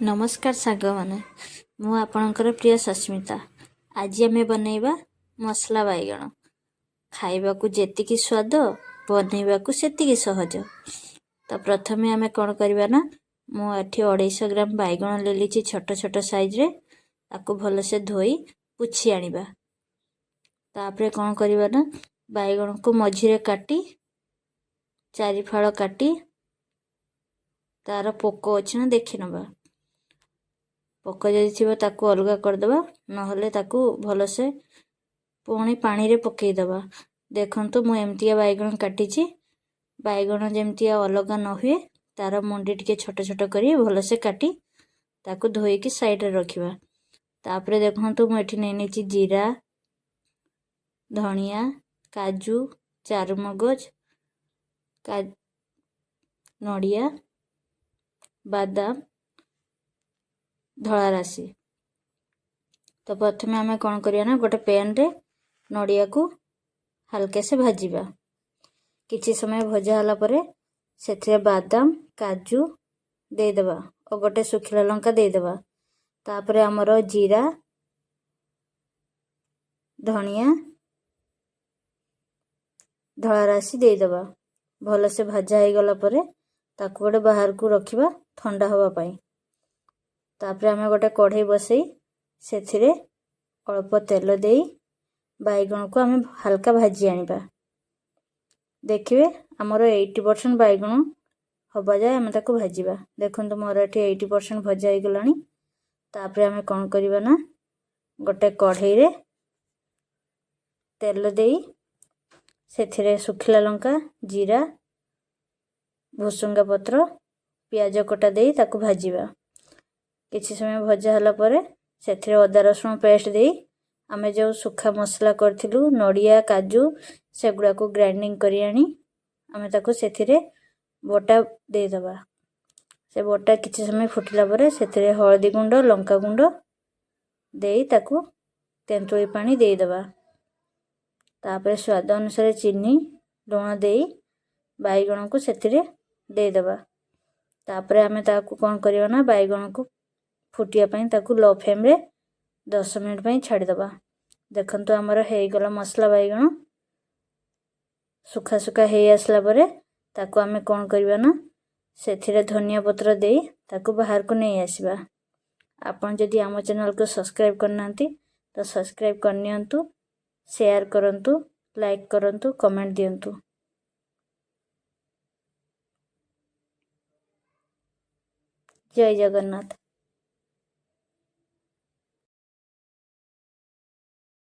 ନମସ୍କାର ସାଙ୍ଗମାନେ, ମୁଁ ଆପଣଙ୍କର ପ୍ରିୟ ସସ୍ମିତା। ଆଜି ଆମେ ବନେଇବା ମସଲା ବାଇଗଣ। ଖାଇବାକୁ ଯେତିକି ସ୍ୱାଦ, ବନେଇବାକୁ ସେତିକି ସହଜ। ତ ପ୍ରଥମେ ଆମେ କ'ଣ କରିବା ନା, ମୁଁ ଏଠି 250 ଗ୍ରାମ ବାଇଗଣ ନେଲିଛି ଛୋଟ ଛୋଟ ସାଇଜ୍ରେ। ତାକୁ ଭଲସେ ଧୋଇ ପୋଛି ଆଣିବା। ତାପରେ କ'ଣ କରିବା ନା, ବାଇଗଣକୁ ମଝିରେ କାଟି ଚାରି ଫାଳ କାଟି ତାର ପୋକ ଅଛି ନା ଦେଖି ନେବା। ପୋକ ଯଦି ଥିବ ତାକୁ ଅଲଗା କରିଦେବା, ନହେଲେ ତାକୁ ଭଲସେ ପୁଣି ପାଣିରେ ପକାଇଦେବା। ଦେଖନ୍ତୁ, ମୁଁ ଏମିତିଆ ବାଇଗଣ କାଟିଛି। ବାଇଗଣ ଯେମିତି ଅଲଗା ନ ହୁଏ, ତାର ମୁଣ୍ଡି ଟିକେ ଛୋଟ ଛୋଟ କରି ଭଲସେ କାଟି ତାକୁ ଧୋଇକି ସାଇଡ଼ରେ ରଖିବା। ତାପରେ ଦେଖନ୍ତୁ, ମୁଁ ଏଠି ନେଇ ନେଇଛି ଜିରା, ଧଣିଆ, କାଜୁ, ଚାରୁମଗଜ, ନଡ଼ିଆ, ବାଦାମ, ଧଳା ରାଶି। ତ ପ୍ରଥମେ ଆମେ କ'ଣ କରିବା ନା, ଗୋଟେ ପ୍ୟାନ୍ରେ ନଡ଼ିଆକୁ ହାଲକାସେ ଭାଜିବା। କିଛି ସମୟ ଭଜା ହେଲା ପରେ ସେଥିରେ ବାଦାମ, କାଜୁ ଦେଇଦେବା ଓ ଗୋଟେ ଶୁଖିଲା ଲଙ୍କା ଦେଇଦେବା। ତାପରେ ଆମର ଜିରା, ଧଣିଆ, ଧଳା ରାଶି ଦେଇଦେବା। ଭଲସେ ଭଜା ହେଇଗଲା ପରେ ତାକୁ ଗୋଟେ ବାହାରକୁ ରଖିବା ଥଣ୍ଡା ହେବା ପାଇଁ। ତାପରେ ଆମେ ଗୋଟେ କଢ଼େଇ ବସେଇ ସେଥିରେ ଅଳ୍ପ ତେଲ ଦେଇ ବାଇଗଣକୁ ଆମେ ହାଲକା ଭାଜି ଆଣିବା। ଦେଖିବେ, ଆମର 80% ବାଇଗଣ ହେବା ଯାଏ ଆମେ ତାକୁ ଭାଜିବା। ଦେଖନ୍ତୁ, ମୋର ଏଠି 80% ଭଜା ହେଇଗଲାଣି। ତାପରେ ଆମେ କ'ଣ କରିବା ନା, ଗୋଟେ କଢ଼େଇରେ ତେଲ ଦେଇ ସେଥିରେ ଶୁଖିଲା ଲଙ୍କା, ଜିରା, ଭୁସୁଙ୍ଗା ପତ୍ର, ପିଆଜ କଟା ଦେଇ ତାକୁ ଭାଜିବା। କିଛି ସମୟ ଭଜା ହେଲା ପରେ ସେଥିରେ ଅଦା ରସୁଣ ପେଷ୍ଟ ଦେଇ ଆମେ ଯେଉଁ ଶୁଖା ମସଲା କରିଥିଲୁ, ନଡ଼ିଆ, କାଜୁ, ସେଗୁଡ଼ାକୁ ଗ୍ରାଇଣ୍ଡିଙ୍ଗ କରି ଆଣି ଆମେ ତାକୁ ସେଥିରେ ବଟା ଦେଇଦେବା। ସେ ବଟା କିଛି ସମୟ ଫୁଟିଲା ପରେ ସେଥିରେ ହଳଦୀ ଗୁଣ୍ଡ, ଲଙ୍କା ଗୁଣ୍ଡ ଦେଇ ତାକୁ ତେନ୍ତୁଳି ପାଣି ଦେଇଦେବା। ତାପରେ ସ୍ୱାଦ ଅନୁସାରେ ଚିନି, ଲୁଣ ଦେଇ ବାଇଗଣକୁ ସେଥିରେ ଦେଇଦେବା। ତାପରେ ଆମେ ତାକୁ କ'ଣ କରିବା ନା, ବାଇଗଣକୁ ଫୁଟିବା ପାଇଁ ତାକୁ ଲୋ ଫ୍ଲେମ୍ରେ 10 ମିନିଟ୍ ପାଇଁ ଛାଡ଼ିଦେବା। ଦେଖନ୍ତୁ, ଆମର ହେଇଗଲା ମସଲା ବାଇଗଣ। ଶୁଖା ଶୁଖା ହେଇ ଆସିଲା ପରେ ତାକୁ ଆମେ କ'ଣ କରିବା ନା, ସେଥିରେ ଧନିଆ ପତ୍ର ଦେଇ ତାକୁ ବାହାରକୁ ନେଇ ଆସିବା। ଆପଣ ଯଦି ଆମ ଚ୍ୟାନେଲକୁ ସବସ୍କ୍ରାଇବ୍ କରିନାହାନ୍ତି, ତ ସବସ୍କ୍ରାଇବ୍ କରିନିଅନ୍ତୁ, ସେୟାର କରନ୍ତୁ, ଲାଇକ୍ କରନ୍ତୁ, କମେଣ୍ଟ ଦିଅନ୍ତୁ। ଜୟ ଜଗନ୍ନାଥ।